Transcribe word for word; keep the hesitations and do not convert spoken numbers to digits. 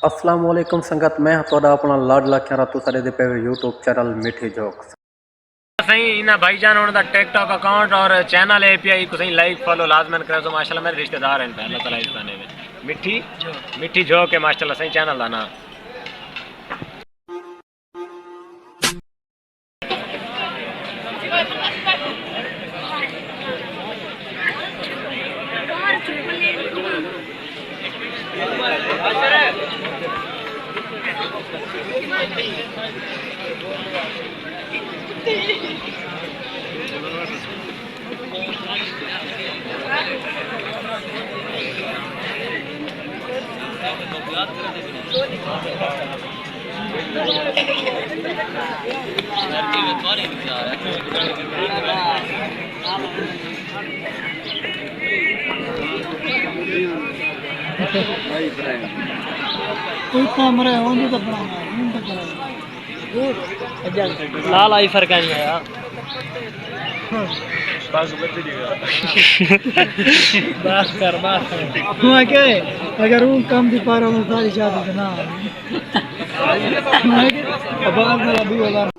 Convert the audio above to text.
السلام علیکم سنگت، میں ہاں تہاݙا اپݨا لاڈلا کھیرا، تساں ݙیہدے پئے ہو یوٹیوب چینل مٹھی جھوک۔ سائیں، انہاں بھائی جان ہوݨ دا ٹک ٹاک اکاؤنٹ اور چینل ہے پیا، ایکوں سائیں لائک فالو لازمن کرے سو، ماشاءاللہ میرے رشتہ دار ہیں، اللہ تعالیٰ اس بنے میں۔ مٹھی، مٹھی جھوک ہے ماشاءاللہ سائیں چینل دا نام۔ کوئی کام رہے، اون بھی تو بنا، اون تو بنا۔ لال آئی فرق نہیں آیا۔ بس کر، بس کر۔ ہوں کہ اگر اون کم دی پارا ہوں ساری شادی دے نہ آوے۔ ہوں کہ ابار دا ربی والا۔